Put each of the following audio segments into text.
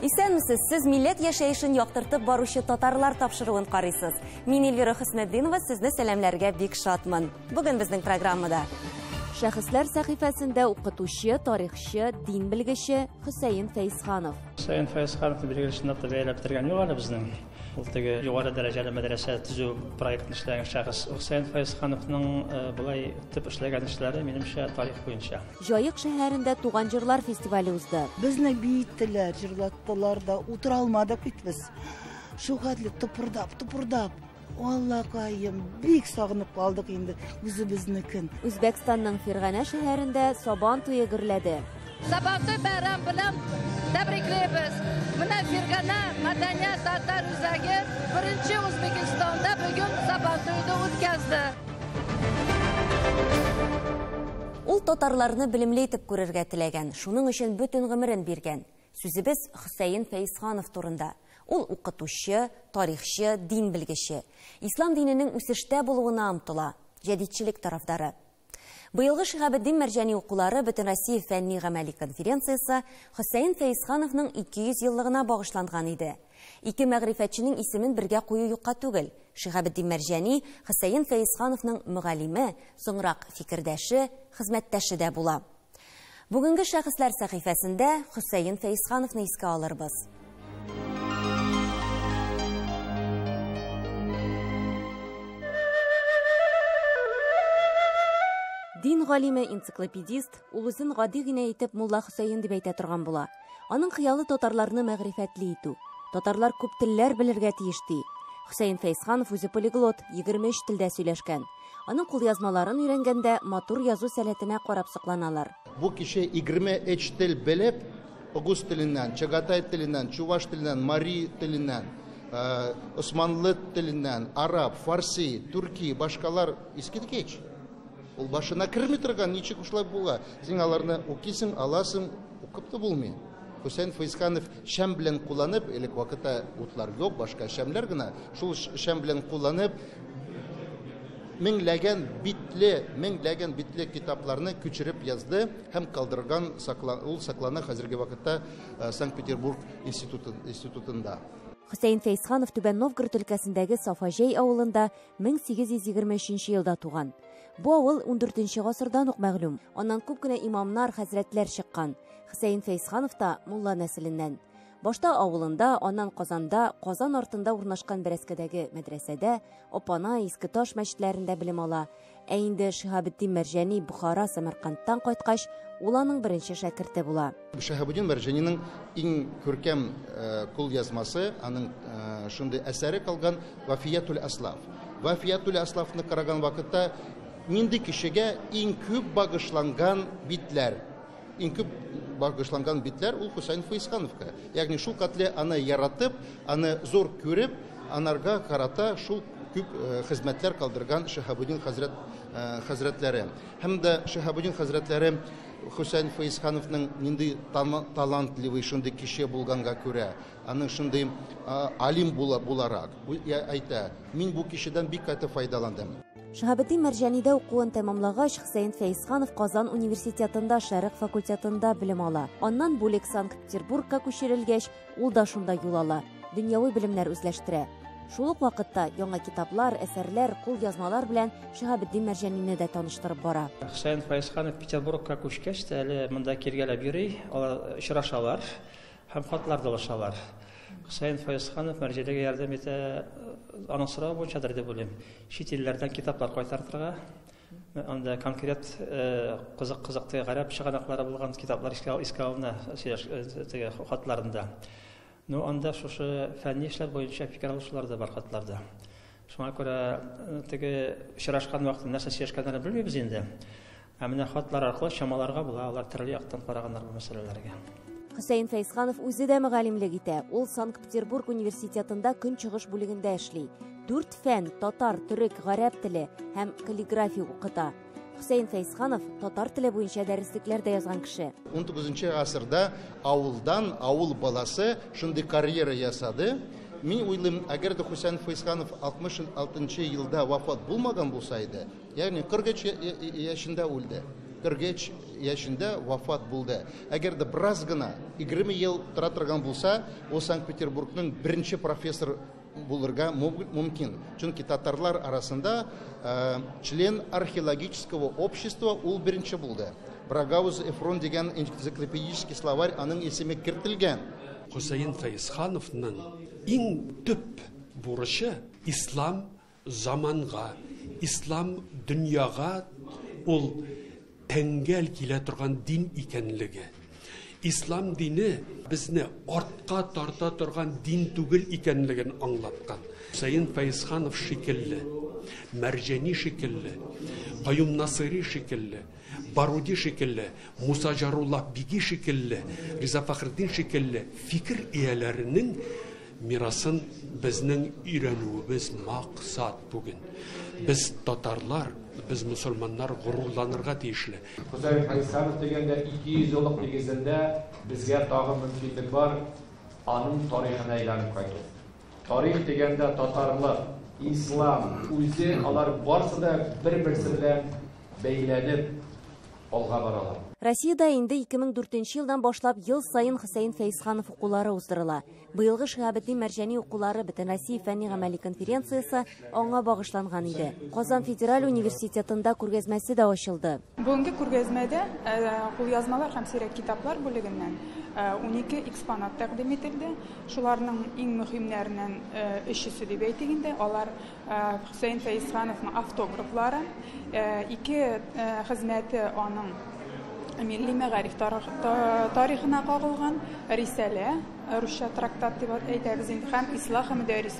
Исәнмесез, сез милләт яшәешен яктыртып баручы татарлар тапшыруын карыйсыз. Мин Эльвира Хөснетдинова сезне сәламләргә бик шатмын. Бүген безнең программада Шәхесләр сәхифәсендә укытучы, тарихчы, дин белгече Хөсәен Фәйзханов. Хөсәен Фәйзхановны билгеле чынлап та бәяләп бетергән юк әле безнең. Ул теге югары дәрәҗәле мәдрәсә төзү проектын эшләгән шәхес. Хөсәен Фәйзхановның болай төп эшләгән эшләре, минемчә, тарих буенча. Җаек шәһәрендә туган җырлар фестивале узды. Безне биеттеләр, җырлаттылар да, утыра алмадык бит без. Шул хәтле тыпырдап, тыпырдап. Аллакаем, бик сагынып калдык инде үзебезнекен. Үзбәкстанның Фирганә шәһәрендә Сабан туе гөрләде. Сабантуй бәйрәм белән тәбриклибез. Менә Фирганә мәдәният татар үзәге беренче Үзбәкстанда бүген Сабантуйны үткәзде. Ул татарларны белемле итеп күрергә теләгән, шуның өчен бөтен гомерен биргән. Сүзебез Хөсәен Фәйзханов турында. Ул укытучы, тарихчы, дин белгече. Ислам диненең үсештә булуына омтыла, җәдитчелек тарафдары. Быелгы Шиһабетдин Мәрҗани укулары Бөтенроссия фәнни гамәли конференциясе Хөсәен Фәйзхановның 200 еллыгына багышланган иде. Ике мәгърифәтченең исемен бергә кую юкка түгел. Шиһабетдин Мәрҗани Хөсәен Фәйзхановның мөгаллиме, соңрак фикердәше, хезмәттәше дә була. Бүгенге шәхесләр сәхифәсендә Хөсәен Фәйзхановны искә алырбыз. Дин галиме, энциклопедист, ул үзен гади генә итеп Мулла Хөсәен дип әйтә торган була. Аның хыялы татарларны мәгърифәтле итү. Татарлар күп телләр белергә тиеш ди. Хөсәен Фәйзханов үзе полиглот, 23 телдә сөйләшкән. Аның кулъязмаларын өйрәнгәндә матур язу сәләтенә карап сокланалар. Бу кеше 23 тел белеп, огуз теленнән, чагатай теленнән, чуваш теленнән, мари теленнән, османлы теленнән, араб, фарси, түрки, башкалар искиткеч. Ул башына керми торган, ничек шулай була? Син аларны укыйсың, аласың, укып та булмый. Хөсәен Фәйзханов шәм белән кулланып, элек вакытта утлар юк, башка шәмләр генә, шул шәм белән кулланып, меңләгән битле китапларны күчереп язды һәм калдырган, ул саклана хәзерге вакытта Санкт-Петербург институтында. Хөсәен Фәйзханов Түбән Новгород өлкәсендәге Сафаҗай авылында 1823 елда туган. Бу авыл 14 гасырдан ук мәгълүм. Аннан күп кенә имамнар, хәзрәтләр чыккан. Хөсәен Фәйзханов та мулла нәселеннән. Башта авылында, аннан Казанда, Казан артында урнашкан Бәрәскәдәге мәдрәсәдә, Апана, Иске Таш мәчетләрендә белем ала. Ә инде Шиһабетдин Мәрҗани Бухара, Самаркандтан кайткач, ул аның беренче шәкерте була. Шиһабетдин Мәрҗаниның иң күркәм кул язмасы, аның шундый әсәре калган Вафиятул Аслаф. Вафиятул Аслафны караган вакытта нинди кешегә иң күп багышланган битләр? Иң күп багышланган битләр ул Хөсәен Фәйзхановка. Ягъни шул катле аны яратып, аны зур күреп, анарга карата шул күп хезмәтләр калдырган Шиһабетдин хәзрәтләре. Һәм дә Шиһабетдин хәзрәтләре Хөсәен Фәйзхановның нинди талантливый шундый кеше булганга күрә, аның шундый алим буларак әйтә, мин бу кешедән бик каты файдаландым. Шиһабетдин Мәрҗанидә укуын тәмамлагач, Хөсәен Фәйзханов Казан университетында Шәрык факультетында белем ала. Аннан бүлек Санкт-Петербургка күчерелгәч, ул да шунда юл ала, дөньяви белемнәр үзләштерә. Шул ук вакытта яңа китаплар, әсәрләр, кул язмалар белән Шиһабетдин Мәрҗанине дә таныштырып бара. Хөсәен Фәйзханов Петербургка күчкәч тә әле монда килгәләп йөри, алар очрашалар һәм хатлар алышалар. Хөсәен Фәйзханов Мәрҗанигә ярдәм итә, аның соравы буенчадыр дип уйлыйм. Чит илләрдән китаплар кайтартырга, анда конкрет кызык-кызык теге гарәп чыганаклары булган китаплар искә алына теге хатларында. Ну, анда шушы фәнни эшләр буенча фикер алышулар да бар хатларда. Шуңа күрә теге очрашкан вакытта нәрсә сөйләшкәннәрен белмибез инде. Ә менә хатлар аркылы чамаларга була, алар төрле яктан караганнар бу мәсьәләләргә. Хөсәен Фәйзханов үзе дә мөгаллимлек итә. Ул Санкт-Петербург университетында көнчыгыш бүлегендә эшли. 4 фән, татар, төрек, гарәп теле һәм каллиграфия укыта. Хөсәен Фәйзханов татар теле буенча дәреслекләр дә язган кеше. 19 гасырда авылдан авыл баласы шундый карьера ясады. Мин уйлыйм, әгәр дә Хөсәен Фәйзханов 66 елда вафат булмаган булса иде, ягъни 43 яшендә үлде. 43 яшендә вафат булды. Әгәр дә бераз гына 20 ел тора торган булса, ул Санкт-Петербургның беренче профессор булырга мөмкин. Чөнки татарлар арасында член археологического общества ул беренче булды. Брагауз Эфрон дигән энциклопедический словарь аның исеме кертелгән. Хөсәен Фәезхановның иң төп бурычы ислам заманга, ислам дөньяга ул тәңгәл килә торган дин икәнлеге. Ислам дине безне артка тарта торган дин түгел икәнлеген аңлаткан. Хөсәен Фәезханов шикелле, Мәрҗани шикелле, Каюм Насыйри шикелле, Баруди шикелле, Муса Җарулла Биги шикелле, Риза Фәхретдин шикелле фикер ияләренең мирасын безнең өйрәнүебез максат бүген. Без татарлар, без мусульманнар горурланырга тиешле. Хөсәен Фәезханов дигәндә 200 еллык нигезендә безгә тагы мөмкинлек бар аның тарихына әйләнеп кайту. Тарих дигәндә татарлык, ислам, үзе алар барсы да бер-берсе белән бәйләнеп алга баралар. Россиядә инде 2004 елдан башлап ел саен Хөсәен Фәезханов укулары уздырыла. Быелгы Шиһабетдин Мәрҗани укулары Бөтенроссия фәнни гамәли конференциясе аңа багышланган иде. Казан федераль университетында күргәзмәсе дә ачылды. Бүгенге күргәзмәдә кулъязмалар һәм сирәк китаплар бүлегеннән 12 экспонат тәкъдим ителде. Шуларның иң мөһимнәреннән өчесе дип әйтик инде, алар Хөсәен Фәезхановның автографлары, ике хезмәте аның милли мәгариф тарихына кагылган рисалә, русча трактат дип әйтәбез инде, һәм ислах мөдәррис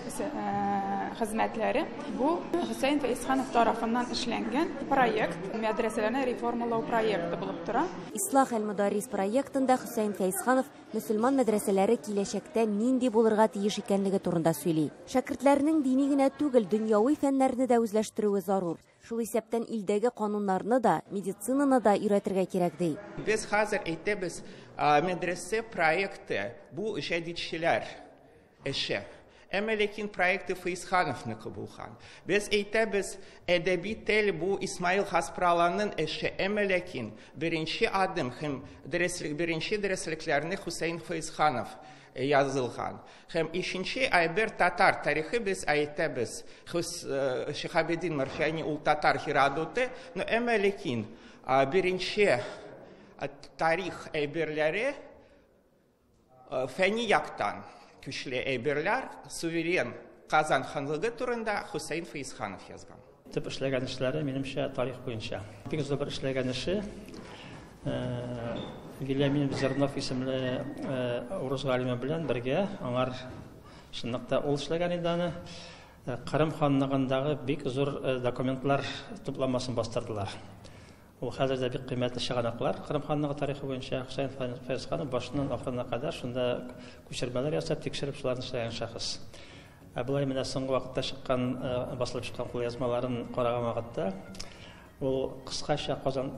хезмәтләре. Бу Хөсәен Фәезханов тарафыннан эшләнгән проект, мәдрәсәләрне реформалау проекты булып тора. Ислах әл-Мөдәррис проектында Хөсәен Фәезханов мөселман мәдрәсәләре киләчәктә нинди булырга тиеш икәнлеге турында сөйли. Шәкертләрнең дини генә түгел, дөньяви фәннәрне дә үзләштерүе зарур. Шул исәптән илдәге кануннарны да, медицинаны да өйрәтергә кирәк ди. Без хәзер әйтәбез, мәдрәсә проекты бу җәдидчеләр эше. Әмма ләкин проекты Фәезхановныкы булган. Без әйтәбез, әдәби тел бу Исмаил Гаспралының эше. Әмма ләкин беренче адым һәм беренче дәреслекләрне Хөсәен Фәезханов язылган. Һәм икенче әйбер татар тарихы без әйтәбез. Шиһабетдин Мәрҗани ул татар Геродоты, но әмма ләкин беренче тарих әйберләре фәнни яктан көчле әйберләр суверен Казан ханлыгы турында Хөсәен Фәезханов язган. Төп эшләгән эшләре минемчә тарих буенча. Бик зур бер эшләгән эше Вильямин Зернов исемле урыс галиме белән бергә аңар чынлыкта ул эшләгән инде аны. Кырым ханлыгындагы бик зур документлар тупламасын бастырдылар. Ул хәзер дә бик кыйммәтле чыганаклар Кырым ханлыгы тарихы буенча Хөсәен Фәезханов башыннан ахырына кадәр шунда күчермәләр ясап, тикшереп шуларны эшләгән шәхес. Ә болай менә соңгы вакытта чыккан, басылып чыккан кулъязмаларын караган вакытта ул кыскача Казан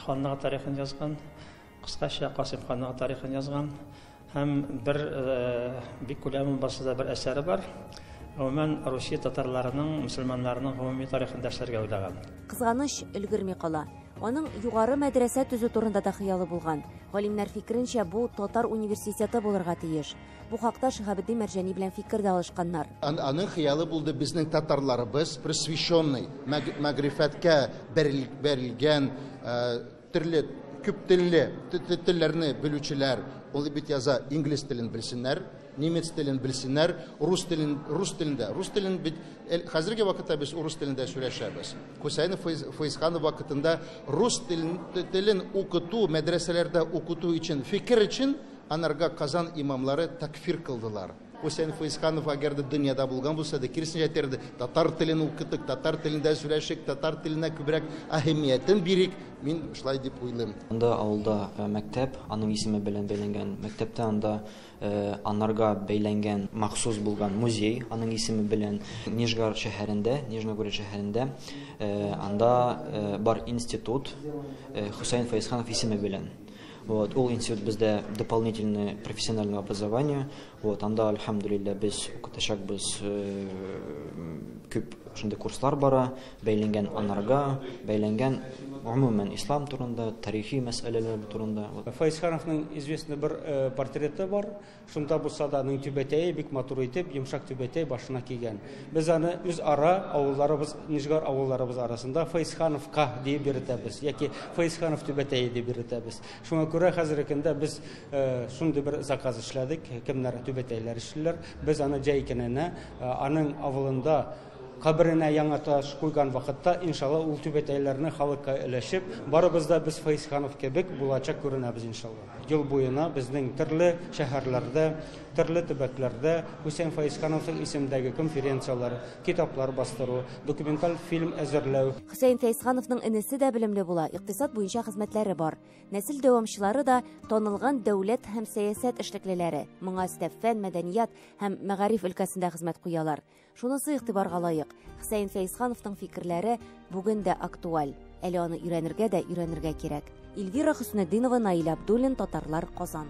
ханлыгы тарихын язган, кыскача Касыйм ханлыгы тарихын язган һәм бер бик күләмле басыда бер әсәре бар. Гомумән, Русия татарларының, мөселманнарының гомуми тарихын да эшләргә уйлаган. Кызганыч, өлгерми кала. Аның югары мәдрәсә төзү турында да хыялы булган. Галимнәр фикеренчә, бу татар университеты булырга тиеш. Бу хакта Шиһабетдин Мәрҗани белән фикер дә алышканнар. Аның хыялы булды безнең татарларыбыз просвещенный, мәгърифәткә берилгән, төрле күп телле телләрне белүчеләр, ул бит яза инглиз телен белсеннәр, немец телен белсеннәр, рус телен, рус телендә. Рус телен бит хәзерге вакытта без урыс телендә сөйләшәбез. Хөсәен Фәезханов вакытында рус телен укыту, мәдрәсәләрдә укыту өчен, фикер өчен анарга Казан имамлары такфир кылдылар. Хөсәен Фәезханов әгәр дә дөньяда булган булса да, киресенчә әйтер иде, татар телен укытык, татар телендә сөйләшик, татар теленә күбрәк әһәмиятен бирик. Мин шулай дип уйлыйм. Анда авылда мәктәп, аның исеме белән бәйләнгән мәктәптә анда анарга бәйләнгән махсус булган музей, аның исеме белән Нижгар шәһәрендә, Нижногород шәһәрендә анда бар институт Хөсәен Фәезханов исеме белән. Вот, ул институт бездә дополнительное профессиональное образование. Вот, анда, альхамдулилля, без укытачакбыз күп Шундый курслар бара, бәйләнгән анарга, бәйләнгән гомумән ислам турында, тарихи мәсьәләләр турында. Фәезхановның известный бер портреты бар. Шунда булса да аның түбәтәе бик матур итеп, йомшак түбәтәй башына кигән. Без аны үз ара авылларыбыз, Нижгар авылларыбыз арасында Фәезхановка диеп йөртәбез, яки Фәезханов түбәтәе дип йөртәбез. Шуңа күрә хәзерге көндә без шундый бер заказ эшләдек, кемнәр түбәтәйләр эшлиләр. Без аны җәй көненә аның авылында каберенә яңа таш куйган вакытта, иншалла, ул түбәтәйләрне халыкка өләшеп, барыбыз да без Фәезханов кебек булачак күренәбез, иншалла. Ел буена безнең төрле шәһәрләрдә, төрле төбәкләрдә Хөсәен Фәезхановның исемендәге конференцияләр, китаплар бастыру, документаль фильм әзерләү. Хөсәен Фәезхановның энесе дә белемле була, икътисад буенча хезмәтләре бар. Нәсел дәвамчылары да танылган дәүләт һәм сәясәт эшлеклеләре. Моңа өстәп фән, мәдәният һәм мәгариф өлкәсендә хезмәт куялар. Шунысы игътибарга лаек. Хөсәен Фәезхановның фикерләре бүген дә актуаль. Әле аны өйрәнергә дә өйрәнергә кирәк. Эльвира Хөснетдинова, Наил Абдуллин, Татарлар, Казан.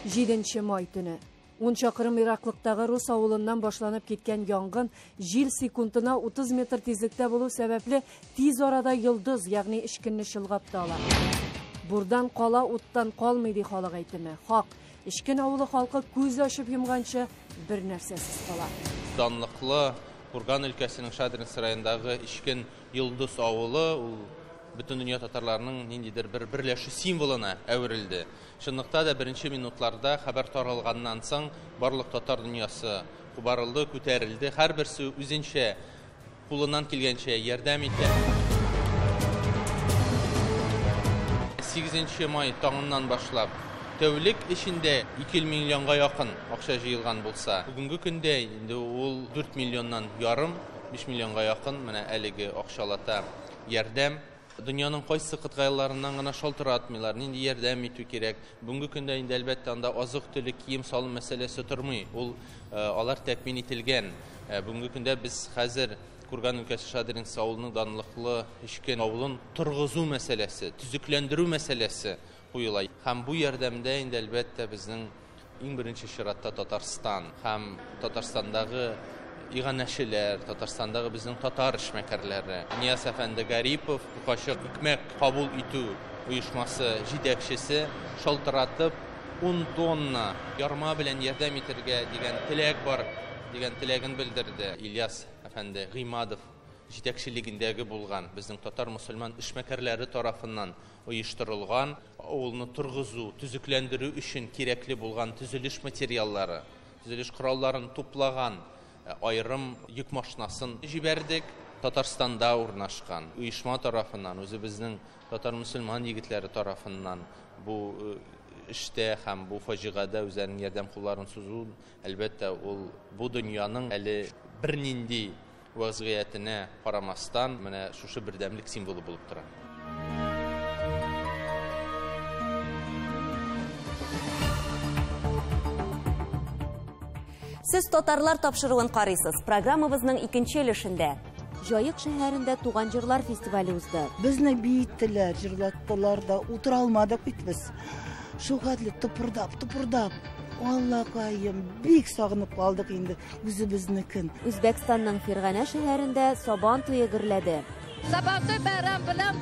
Җиденче май төне. 10 чакрым ераклыктагы рус авылыннан башланып киткән янгын җил секундына 30 метр тизлектә булу сәбәпле тиз арада йолдыз, ягъни эчкенне чолгап та ала. Бурдан кала, уттан калмый ди халык әйтеме. Хак, Эчкен авылы халкы күз ачып йомганчы бер нәрсәсез кала. Данлыклы Курган өлкәсенең Шадрин сараендагы Эчкен йолдыз авылы ул бөтен дөнья татарларының ниндидер бер берләшү символына әверелде. Чынлыкта да беренче минутларда хәбәр таралганнан соң барлык татар дөньясы кубарылды, күтәрелде. Һәрберсе үзенчә кулыннан килгәнчә ярдәм итә. 8 май таңыннан башлап тәүлек эчендә 2 миллионга якын акча җыелган булса, бүгенге көндә инде ул 4 миллионнан ярым, 5 миллионга якын менә әлеге акчалата ярдәм. Дөньяның кайсы кытгайларыннан гына шалтыратмыйлар, нинди ярдәм итү кирәк. Бүгенге көндә инде әлбәттә анда азык-төлек, кием-салым мәсьәләсе тормый. Ул алар тәэмин ителгән. Бүгенге көндә без хәзер Курган өлкәсе Шадринск авылының данлыклы Эчкен авылын торгызу мәсьәләсе, төзекләндерү мәсьәләсе куела. Һәм бу ярдәмдә инде әлбәттә безнең иң беренче чиратта Татарстан һәм Татарстандагы иганәчеләр, Татарстандагы безнең татар эшмәкәрләре. Нияз әфәнде Гарипов, Качык икмәк кабул итү оешмасы җитәкчесе шалтыратып 10 тонна ярма белән ярдәм итәргә дигән теләк бар дигән теләген белдерде. Ильяс әфәнде Гыймадов җитәкчелегендәге булган безнең татар мусульман эшмәкәрләре тарафыннан оештырылган авылны торгызу, төзекләндерү өчен кирәкле булган төзелеш материаллары, төзелеш коралларын туплаган айрым йөк машинасын җибәрдек. Татарстанда урнашкан оешма тарафыннан, үзебезнең татар мусульман егетләре тарафыннан бу эштә һәм бу фаҗигадә үзләренең ярдәм кулларын сузу, әлбәттә, ул бу дөньяның әле бернинди вазгыятенә карамастан, менә шушы бердәмлек символы булып тора. Сез татарлар тапшыруын карыйсыз. Программабызның икенче өлешендә Җаек шәһәрендә туган җырлар фестивале узды. Безне биеттеләр, җырлаттылар да, утыра алмадык бит без. Шул хәтле тыпырдап, тыпырдап. Аллакаем, бик сагынып калдык инде үзебезнекен. Үзбәкстанның Фирганә шәһәрендә Сабан туе гөрләде. Сабантуй бәйрәм белән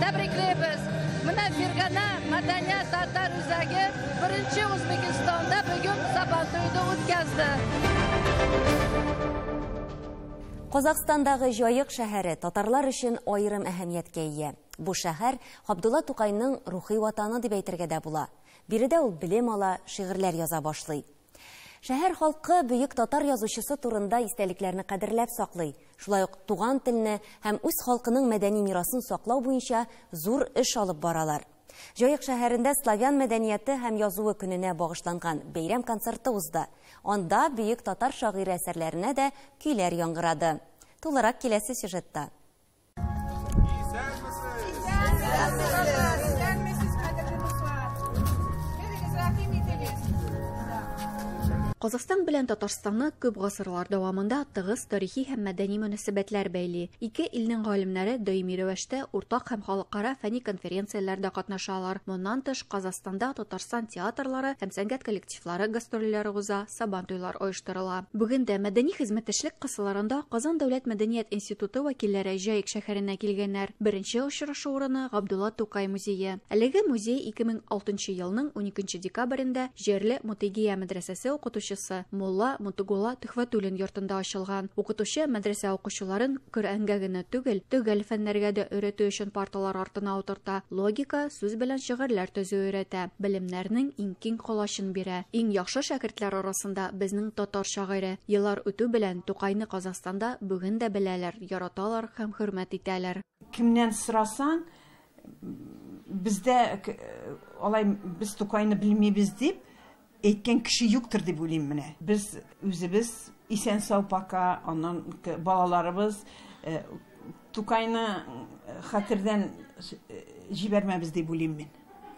тәбриклибез. Менә Фирганә мәдәният татар үзәге беренче Үзбәкстанда бүген Сабантуйны үткәрде. Казахстандагы Җаек шәһәре татарлар өчен аерым әһәмияткә ия. Бу шәһәр Габдулла Тукайның рухи ватаны дип әйтергә дә була. Биредә ул белем ала, шигырьләр яза башлый. Шәһәр халкы бөек татар язучысы турында истәлекләрне кадерләп саклый. Шулай ук туган телне һәм үз халкының мәдәни мирасын саклау буенча зур эш алып баралар. Җаек шәһәрендә славян мәдәнияте һәм язуы көненә багышланган бәйрәм концерты узды. Анда бөек татар шагыйре әсәрләренә дә көйләр яңгырады. Тулырак киләсе сюжетта. Казахстан белән Татарстанны күп гасырлар дәвамында тыгыз тарихи һәм мәдәни мөнәсәбәтләр бәйли. Ике илнең галимнәре даими рәвештә уртак һәм халыкара фәнни конференцияләрдә катнашалар. Моннан тыш, Казахстанда Татарстан театрлары һәм сәнгать коллективлары гастрольләре уза, сабантуйлар оештырыла. Бүген дә мәдәни хезмәттәшлек кысаларында Казан дәүләт мәдәният институты вәкилләре Җаек шәһәренә килгәннәр. Беренче очрашу урыны Габдулла Тукай музее. Әлеге музей 2006 елның 12 декабрендә җирле Мотыйгия мәдрәсәсе укытучысы мулла Мотыгулла Төхвәтуллин йортында ачылган. Укытучы мәдрәсә укучыларын Коръәнгә генә түгел, төгәл фәннәргә дә өйрәтү өчен парталар артына утырта, логика, сүз белән шигырьләр төзү өйрәтә, белемнәрнең иң киң колачын бирә. Иң яхшы шәкертләр арасында безнең татар шагыйре. Еллар үтү белән Тукайны Казахстанда бүген дә беләләр, яраталар һәм хөрмәт итәләр. Кемнән сорасаң, бездә алай без Тукайны белмибез дип әйткән кеше юктыр дип уйлыйм менә. Без үзебез исән сау пока, аннан балаларыбыз Тукайны хәтердән җибәрмәбез дип уйлыйм мин.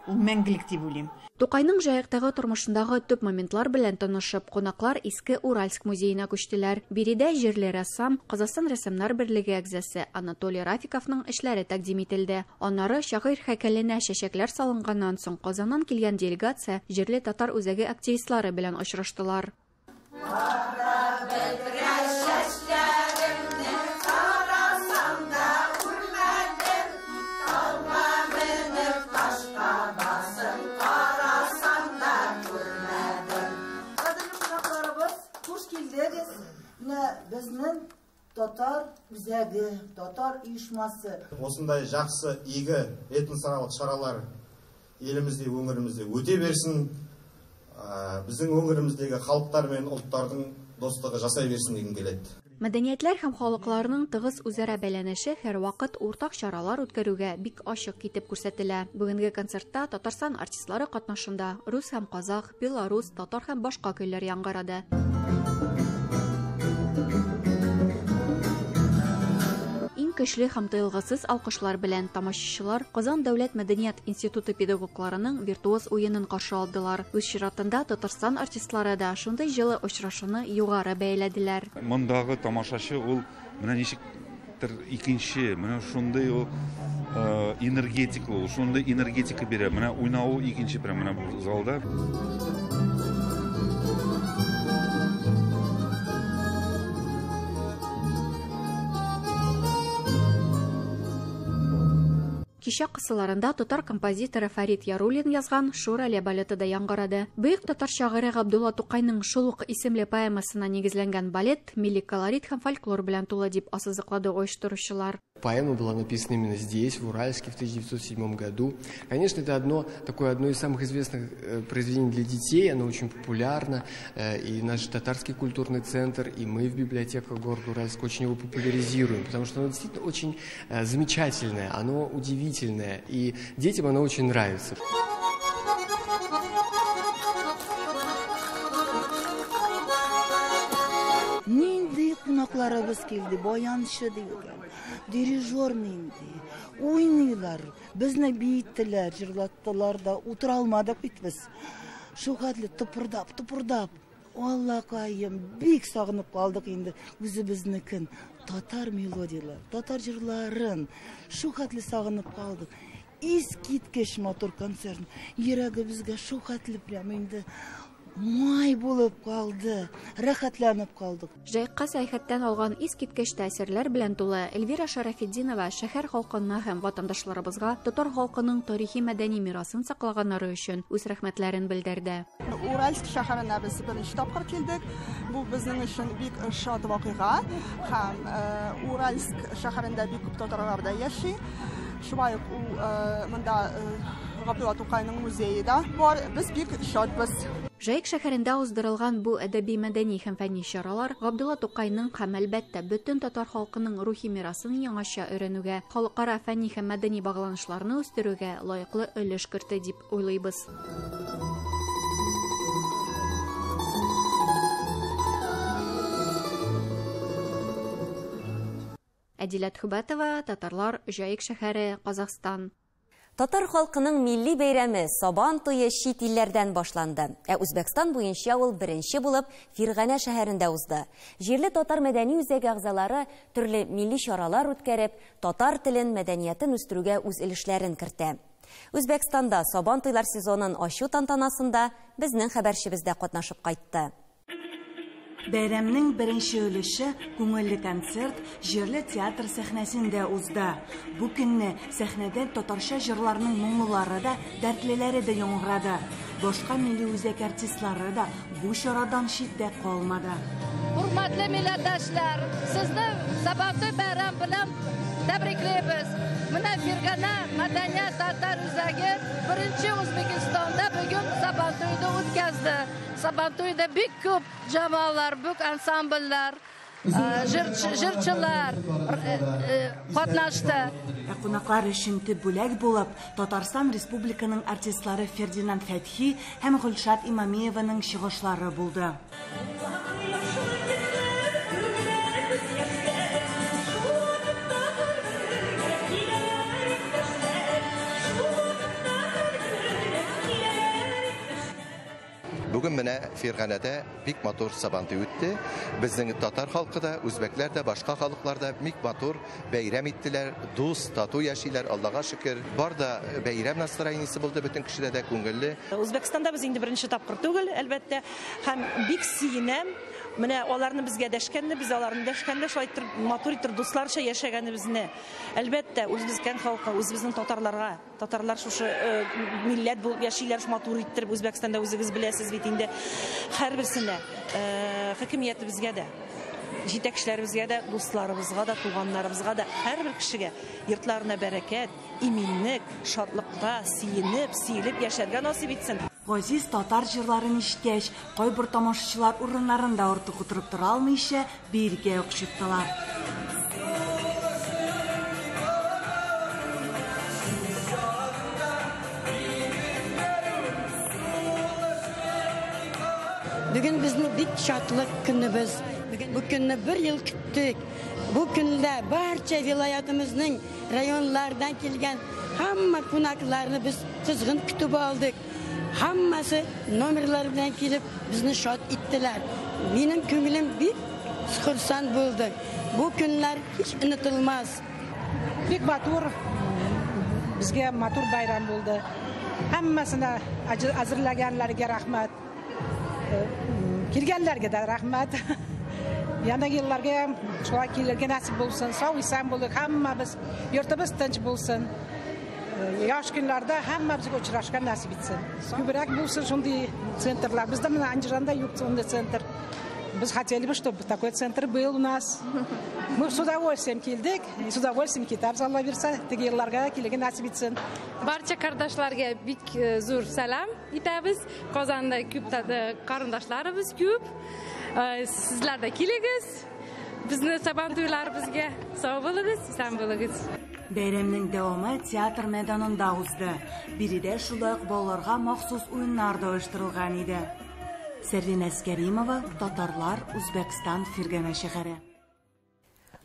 Ул мәңгелек дип уйлыйм. Тукайның Җаектагы тормышындагы төп моментлар белән танышып, кунаклар Иске Уральск музеена күчтеләр. Биредә җирле рәссам, Казахстан рәссамнар берлеге әгъзасы Анатолий Рафиковның эшләре тәкъдим ителде. Аннары шагыйрь һәйкәленә чәчәкләр салынганнан соң Казаннан килгән делегация җирле татар үзәге активистлары белән очраштылар. Безнең татар үзәге, татар оешмасы. Осындай жақсы, игі этносаралық шаралар елімізде, өңірімізде өте берсін. Біздің өңіріміздегі халықтар мен ұлттардың достығы жасай берсін дегім келеді. Мәдәниятләр һәм халыкларның тыгыз үзара бәйләнеше һәрвакыт уртак чаралар үткәрүгә бик ачык китеп күрсәтелә. Бүгенге концертта Татарстан артистлары катнашында рус һәм казах, белорус, татар һәм башка көйләр яңгырады. Иң көчле һәм тыелгысыз алкышлар белән тамашачылар Казан дәүләт мәдәният институты педагогларының виртуоз уенын каршы алдылар. Үз чиратында Татарстан артистлары да шундый җылы очрашуны югары бәяләделәр. Мондагы тамашачы ул менә ничектер икенче, менә шундый ул энергетиклы, ул шундый энергетика бирә. Менә уйнавы икенче прям менә бу залда. Кичә кысаларында татар композиторы Фәрит Яруллин язган Шурале балеты да яңгырады. Бөек татар шагыйре Габдулла Тукайның шул ук исемле поэмасына нигезләнгән балет милли колорит һәм фольклор белән тулы дип ассызыклады оештыручылар. Поэма была написана именно здесь, в Уральске, в 1907 году. Конечно, это одно из самых известных произведений для детей, оно очень популярно, и наш татарский культурный центр, и мы в библиотеках города Уральска очень его популяризируем, потому что оно действительно очень замечательное, оно удивительное, и детям оно очень нравится. Нинди кунакларыбыз килде, баянчы дигән, дирижер нинди, уйныйлар, безне биеттеләр, җырлаттылар да, утыра алмадык бит без. Шул хәтле тыпырдап, тыпырдап. Аллакаем, бик сагынып калдык инде үзебезнекен. Татар мелодияләр, татар җырларын шул хәтле сагынып калдык. Искиткеч матур концерт. Йөрәгебезгә шул хәтле прям инде май булып калды, рәхәтләнеп калдык. Җаекка сәяхәттән алган искиткеч тәэсирләр белән тулы Эльвира Шарафетдинова шәһәр халкына һәм ватандашларыбызга татар халкының тарихи мәдәни мирасын саклаганнары өчен үз рәхмәтләрен белдерде. Уральск шәһәренә без беренче тапкыр килдек. Бу безнең өчен бик шат вакыйга. Һәм Уральск шәһәрендә бик күп татарлар да яши. Шулай ук ул монда Габдулла Тукайның музее да бар. Без бик шатбыз. Җаек шәһәрендә уздырылган бу әдәби, мәдәни һәм фәнни чаралар Габдулла Тукайның һәм әлбәттә бөтен татар халкының рухи мирасын яңача өйрәнүгә, халыкара фәнни һәм мәдәни багланышларны үстерүгә лаеклы өлеш кертте дип уйлыйбыз. Әдилә Төхбәтова, Татарлар, Җаек шәһәре, Казахстан. Татар халкының милли бәйрәме Сабан туе чит илләрдән башланды. Ә Үзбәкстан буенча ул беренче булып Фирганә шәһәрендә узды. Җирле татар мәдәни үзәге әгъзалары төрле милли чаралар үткәреп, татар телен, мәдәниятен үстерүгә үз өлешләрен кертә. Үзбәкстанда Сабан туйлар сезонын ачу тантанасында безнең хәбәрчебез дә катнашып кайтты. Бәйрәмнең беренче өлеше күңелле концерт җирле театр сәхнәсендә узды. Бу көнне сәхнәдән татарча җырларның моңлылары да, дәртлеләре дә яңгырады. Башка милли үзәк артистлары да бу чарадан читтә калмады. Hurmatli millatdoshlar, sizni Sabantoy bayram bilan tabriklaymiz. Mana Fergana madaniyat tatar o'zagi birinchi O'zbekistonda bugun Sabantoyni o'tkazdi. Sabantoyda bek ko'p jamoalar, buk ansambllar, jırçılar qatnaşdı. Кунаклар өчен төп бүләк булып, Татарстан Республиканың артистлары Фердинанд Фәтхи һәм Гөлшат Имамиеваның чыгышлары булды. Бүген менә Фирганәдә бик матур Сабантуй үтте. Безнең татар халкы да, үзбәкләр дә, башка халыклар да бик матур бәйрәм иттеләр, дус, тату яшиләр, Аллага шөкер. Бар да бәйрәм настроениесе булды, бөтен кешедә дә күңелле. Үзбәкстанда без инде беренче тапкыр түгел, әлбәттә, һәм бик сөенәм. Менә аларны безгә дәшкәнне, без аларны дәшкәнне, шулай итеп матур итеп дусларча яшәгәнебезне. Әлбәттә, үзебезнең халыкка, үзебезнең татарларга, татарлар шушы милләт булып яшиләр, матур иттереп Үзбәкстанда үзегез беләсез бит инде. Һәрберсенә, хакимиятебезгә дә, җитәкчеләребезгә дә, дусларыбызга да, туганнарыбызга да, һәрбер кешегә йортларына бәрәкәт, иминлек, шатлыкта сөенеп, сөелеп яшәргә насыйп итсен. Газиз татар җырларын ишеткәч, кайбер тамашачылар урыннарында артык утырып тора алмыйча, биергә үк чыктылар. Бүген безнең бик шатлык көнебез. Бу көнне бер ел көттек. Бу көндә барча вилаятымызның районлардан килгән һәммә кунакларны без кызгын көтеп алдык. Һәммәсе номерлар белән килеп безне шат иттеләр. Минем күңелем бик хурсанд булды. Бу көннәр һич онытылмас. Бик матур, безгә матур байрам булды. Һәммәсенә әзерләгәннәргә рәхмәт. Килгәннәргә дә рәхмәт. Яңа елларга шулай килергә насип булсын, сау исән булыйк, һәммәбез, йортыбыз тынч булсын. Яш көннәрдә һәммәбезгә очрашкан насип итсен. Күбрәк булсын шундый центрлар. Бездә менә Андижанда юк шундый центр. Без хотели бы, чтобы такой центр был у нас. Мы с удовольствием килдек, с удовольствием китап Алла бирсә, теге елларга килергә насип итсен. Барча кардашларга бик зур сәлам итәбез. Казанда күп карындашларыбыз күп. Sizlar da килегез. Безне Сабан туйларыбызга сау булыгыз, исән булыгыз. Бәйрәмнең дәвамы театр мәйданында узды. Биредә шулай ук балаларга махсус уеннар да оештырылган иде. Сәрвин Әскәримова, Татарлар, Үзбәкстан, Фирганә шәһәре.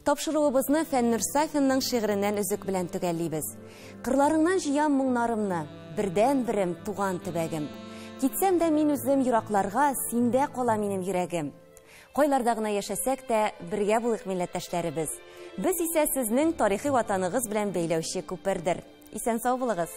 Тапшыруыбызны Фәннур Сафинның шигыреннән өзек белән төгәллибез. Кырларыңнан җыям моңнарымны, бердән-берем туган төбәгем. Китсәм дә мин үзем еракларга, синдә кала минем йөрәгем. Кайларда гына яшәсәк тә, бергә булыйк милләттәшләребез. Без исә сезнең тарихи ватаныгыз белән бәйләүче күпердер. Исән сау булыгыз.